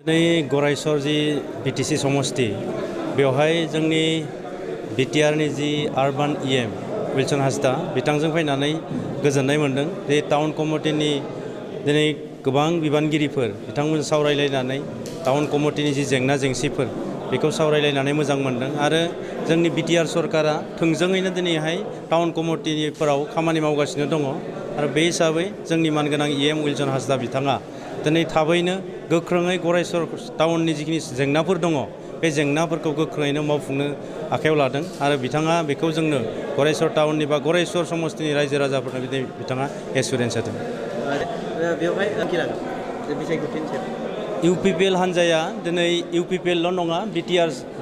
नै गरायसर जी बिटिसि समस्ति बेवहाय जोंनि बिटिआरनि जी आर्बान इएम विल्सन हांसदा बिथांजों फैनानै गोजोननाय मोनदों। बे टाउन कमिटिनि दिनै गोबां बिबानगिरिफोर बिथांमोनजों सावरायलायनानै टाउन कमिटिनि जी जेंना जेंसिफोर बेखौ सावरायलायनानै मोजां मोनदों आरो जोंनि बिटिआर सरकारा थोंजोङैनो दिनैहाय टाउन कमिटिफोराव खामानि मावगासिनो दङ आरो बे हिसाबै जोंनि मानगोनां इएम विल्सन हांसदा बिथाङा दिनै थाबैनो गोख्रोङै गरायसर टाउननि जिखिनि जेंनाफोर दङ बे जेंनाफोरखौ गोख्रोङैनो मावफुंनो आखायाव लादों आरो बिथाङा बेखौ जोंनो गरायसर टाउननि बा गरायसर समस्तिनि रायजो राजाफोरनो बिथाङा एसुरेन्स होदों। बेवहाय बिसायख'थिनि सायाव इउपिपिएल हान्जाया दिनै इउपिपिएलल' नङा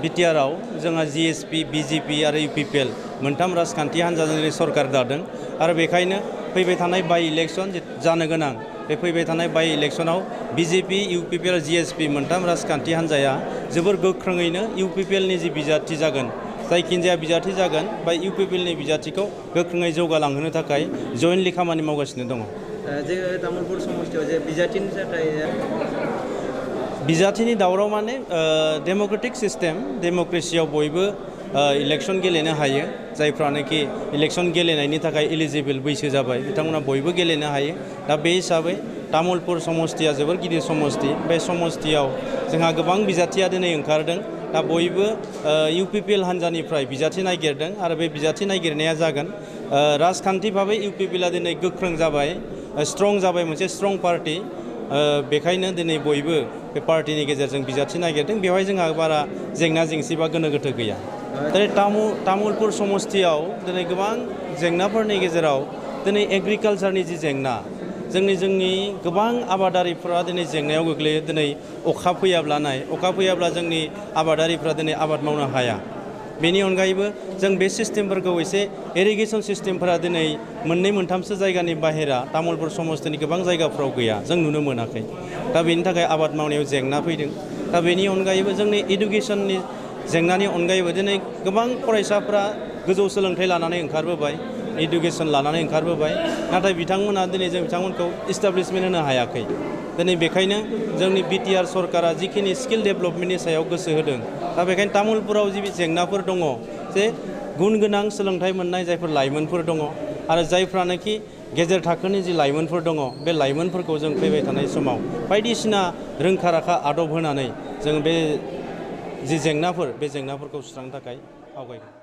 बिटिआरआव जोंहा जिएसपि बिजेपि आरो इउपिपिएल मोनथाम राजखान्थि हान्जाजों दिनै सरकार दादों आरो बेखायनो फैबाय थानाय बाइ इलेक्सन जानो गोनां बे फैबाय थानाय बाइ इलेक्सनाव बिजेपि इउपिपिएल जिएसपि मोनथाम राजखान्थि हान्जाया जोबोर गोख्रोङैनो इउपिपिएलनि जि बिजाथि जागोन जायखिजाया बिजाथि जागोन बा इउपिपिएलनि बिजाथिखौ गोख्रोङै जौगालांहोनो थाखाय जयेन्टलि खामानि मावगासिनो दङ। जे तामुलपुर समस्तियाव जे बिजाथिनि थाखाय बिजाथिनि दावराव माने डेम'क्रेटिक सिस्टेम डेम'क्रेसियाव बयबो इलेक्सन गेलेनो हायो जायफ्रानोखि इलेक्सन गेलेनायनि थाखाय इलिजिबोल बैसो जाबाय बिथांमोना बयबो गेलेनो हायो। दा बे हिसाबै तामुलपुर समस्तिया जोबोर गिदिर समस्ति बे समस्तियाव जोंहा गोबां बिजाथिया दिनै ओंखारदों। दा बयबो इउपिपिएल हान्जानिफ्राय बिजाथि नागिरदों आरो बे बिजाथि नागिरनाया जागोन राजखान्थि भाबै इउपिपिएलआ दिनै गोख्रों जाबाय स्ट्रं जाबाय मोनसे स्ट्रं पार्टि बेखायनो दिनै बयबो बे पार्टिनि गेजेरजों बिजाथि नागिरदों बेवहाय जोंहा बारा जेंना जेंसि बा गोनो गोथो गैया। दिनै तामुलपुर समस्तियाव दिनै गोबां जेंनाफोरनि गेजेराव दिनै एग्रिकालसारनि जि जेंना जोंनि गोबां आबादारिफ्रा दिनै जेंनायाव गोग्लैयो। दिनै अखा फैयाब्ला जोंनि आबादारिफ्रा दिनै आबाद मावनो हाया। बेनि अनगायैबो जों बे सिस्टेमफोरखौ एसे इरिगेसन सिस्टेमफोरा दिनै मोननै मोनथामसो जायगानि बाहेरा तामुलपुर समस्तिनि गोबां जायगाफ्राव गैया जों नुनो मोनाखै। दा बेनि थाखाय आबाद मावनायाव जेंना फैदों। दा बेनि अनगायैबो जोंनि इडुकेसननि जेंनानि अनगायैबो दिनै गोबां फरायसाफ्रा गोजौ सोलोंथाइ लानानै ओंखारबोबाय इडुकेसन लानानै ओंखारबोबाय नाथाय बिथांमोना दिनै जों बिथांमोनखौ इस्टाब्लिशमेन्ट होनो हायाखै। दिनै बेखायनो जोंनि बिटिआर सरकारा जिखिनि स्किल डेभेलपमेन्टनि सायाव गोसो होदों दा बेखायनो तामुलपुराव जि जेंनाफोर दङ जे गुन गोनां सोलोंथाइ मोननाय जायफोर लाइमोनफोर दङ आरो जायफ्रानोखि गेजेर थाखोनि जि लाइमोनफोर दङ बे लाइमोनफोरखौ जों फैबाय थानाय समाव बायदिसिना रोंखा राखा आदब होनानै जों बे जि जेंनाफोर बे जेंनाफोरखौ सुस्रांनो थाखाय आवगायगोन।